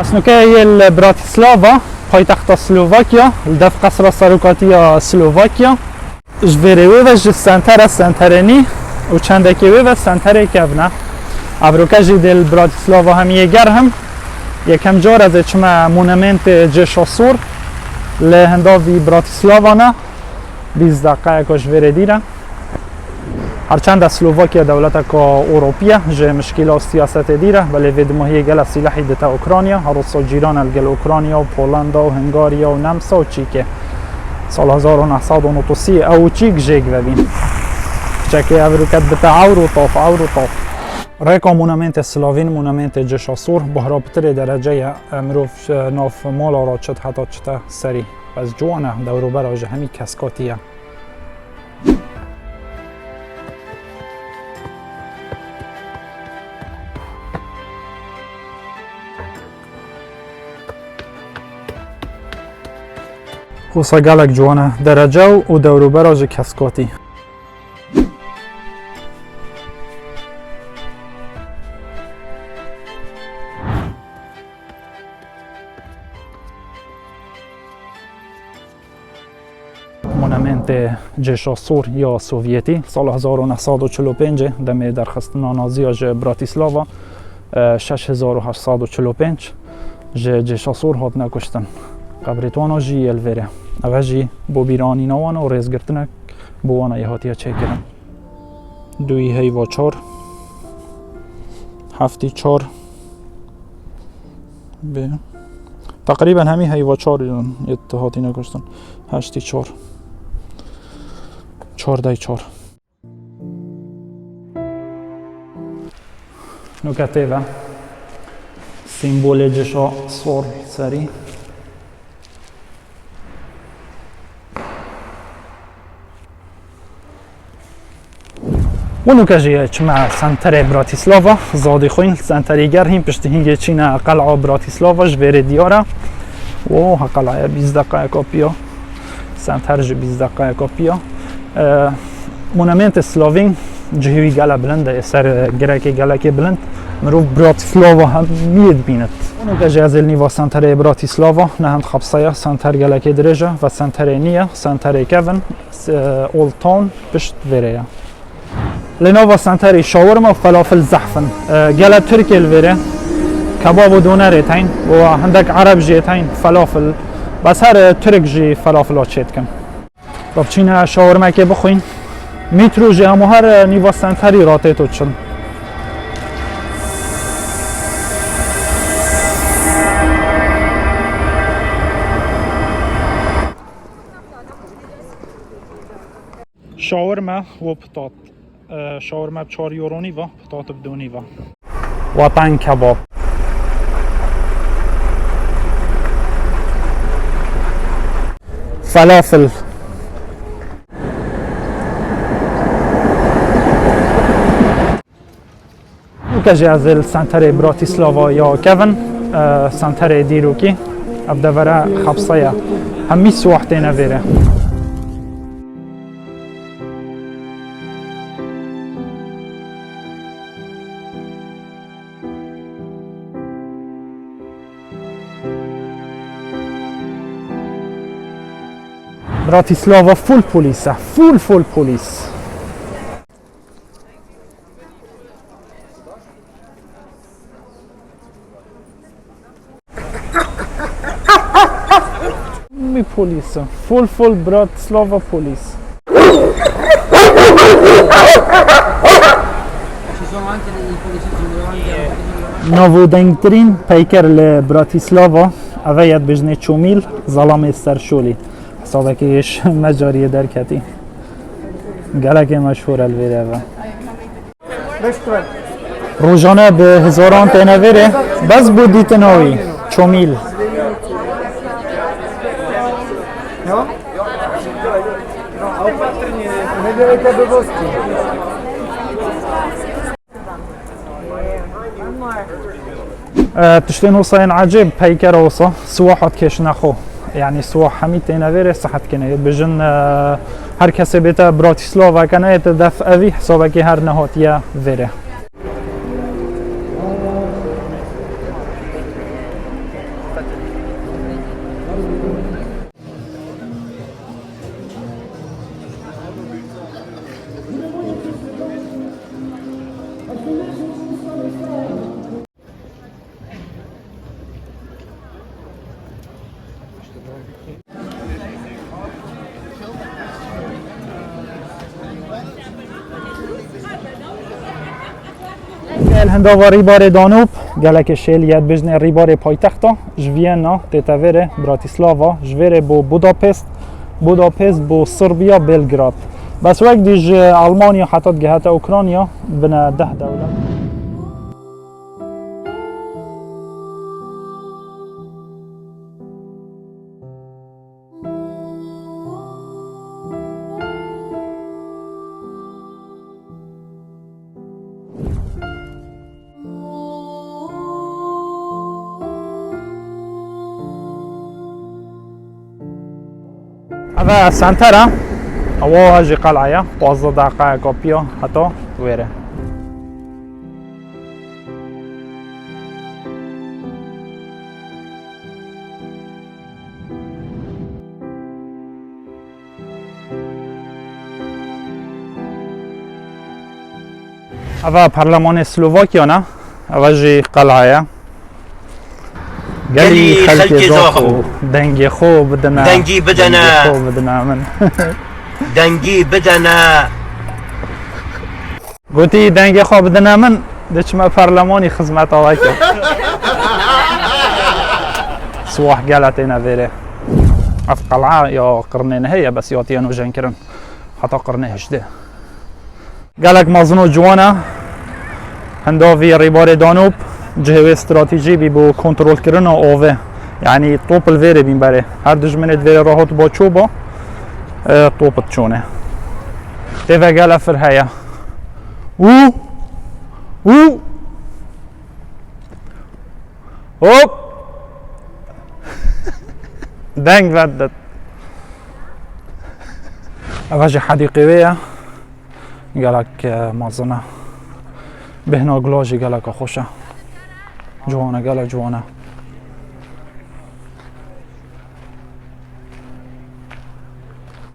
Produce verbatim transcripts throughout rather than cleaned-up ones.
Esnûke yê li Bratislava, paytexta Slovakya, li dev qesra serokatiya Slovakya. Ji vêrê wê ve ji sentere, senterê nî û çendekê wê ve senterê kevn e. Evroke jî dê li Bratislava hemî yê germ. Yekem car ez ê çime monumentê Cêşa Sor li hindavî Bratislava ne. Bîst deqeyeka ji vêrê dîr e. Herçend Slovakya dewleteka Ewropî ye, ji mişkîla û siyasetê dîr e, belê vê dimahiyê gelek sîlehî dite Ukrayna, her wisa cîran e li gel Ukrayna û Polenda û Hungarya û Nemsa û çîkê. Sala hezar û neh sed û nod û sê ew û çîk jêk vebîn. Çekê evroket bite ewr û taf, ewr û taf. Rêka monumentê Slavîn, monumentê Cêşa Sor, bi hira pitirê derece ye, mirov, e, nav mala re çit heta çite serî. Bes ciwan e, dewrobera jî hemî keskatî ye. Wisa gelek ciwan e, derece û dewrobera jî keskatî. Monumentê Cêşa Sor ya Sovyetî, sala hezar û neh sed û çil û pêncê, demê derxistina Naziya ji Bratislava, e, şeş hezar û heşt sed û çil û pênc, ji Cêşa Sor hatine kuştin. Qebrê wana jî yê li vêrê. Ev jî bo bîranîna wan û rêzgirtinek bo wana yê hatiye çêkirin. Duyî heyva çar, heftî çar, bê. Teqrîben hemî heyva çar yê hatîne kuştin. Heştî çar, çardey çar. Nûke tê ve sîmbolê Cêşa Sor serî. Û nûke jî çime senterê Bratislava, zadî xwîn senterî gerhîn piştî hîngê çîne qel'a Bratislava ji vêrê diyar e. Oha qel'a ye, bîst deqayeka piya. Senter jî bîst deqayeka piya. E, monumentê Slavîn cihê wî gele bilind e, ser girekê gelekê bilind. Mirov Bratislava hemiyê dibînit. Û nûke jî ez ê li nîva senterê Bratislava, ne hind xebse ye, senter gelekê dirêj e, ve senterê nî ye, senterê kevn. Old Town pişt vêrê ye. Li nava senterê şawerma û felafil zehf in. E, gele Tirkê li vêrê kebab û donerê teyn û hindek Ereb jî teyn felafil. Bes her, e, Tirk jî felafila çê dikin. Ba biçîne şawermekê bixwîn. Mîtro jî hemû her, e, nîva senterî ratêto çin. Şawerma û pitat. E, şawerma bi çar euro nîva, pitat bi du nîva. Watan kebab. Falafel. Nûke jî ez ê li senterê Bratislava ya kevin, e, senterê dîrokî, ev devere xebse ye. Hemî siwah têne vêrê. Bratislava full polîs e, full, full polîs. Mi polîs e. Full, full Bratislava polîs. Navûdengtirîn peyker li Bratislava, eve ye dibêjinê Çomîl, zelamê Serşolî. Hesabekî ji me cariyê derketî. Gelekê meşhûr e li vêrê ve. Rojane bi hezaran têne vêrê, bes bo dîtina wî, Çomîl. E, tiştên wisa yên ecêb, peykera wisa, siwaha dikêşine xwe. Yanî siwah hemî têne vêrê, sihet kene. Dibêjin, e, her kesê bête Bratislava kene, ê te def evî, hesabekî her nehatiye vêrê. Hindava Rîbarê Danûb, gelekê şêl ye, dibêjinê Rîbarê paytexta, ji Viyana tête vêrê, Bratislava, ji vêrê bo Budapest, Budapest bo Sirbiya, Belgrad. Bes wek dî ji Almanya heta digihete Ukrayna, bine deh dewlet. Eve senter e. Ewa jî qelaya. Pazdeh deqeyeka piya heta wêre. Eva Perlemanê Slovakya ne, eva jî qelaya. Gelî Gelî xelkê xelkê Zaxo, Zaxo. Dengê xo bidine. Dengî bidene. Dengê xo bidine min. Dengî bidene. Gotî, dengê xwe bidine min, diçime perlemanî xizmeta we kim. Siwah gele têne vêrê. Ev qel'a ya qirnê nehê ye, bes ya tiye nûjenkirin. Heta qirnê heştê. Gelek mezin û ciwan e. Hindavî Rîbarê Danûb cihê wê stratejî bî bo kontrolkirina avê. Yanî top li vêrê bîn berê. Her dijminê di vêrê re hat ba ço ba, e, top diçûne. Tê ve gele fir heye. Û, û, hop! Deng veddet. Eva jî hedîqê wê ye. Gelek, e, mezin e. Bêhna gula jî gelek xweş e. Ciwan e, gelek ciwan e.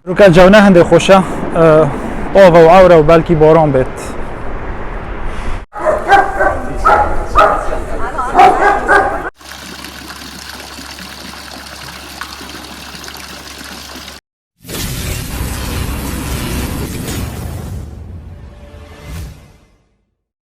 Dîroka cewne hindê xweş e. E, ava û ewre û belkî baran bêt.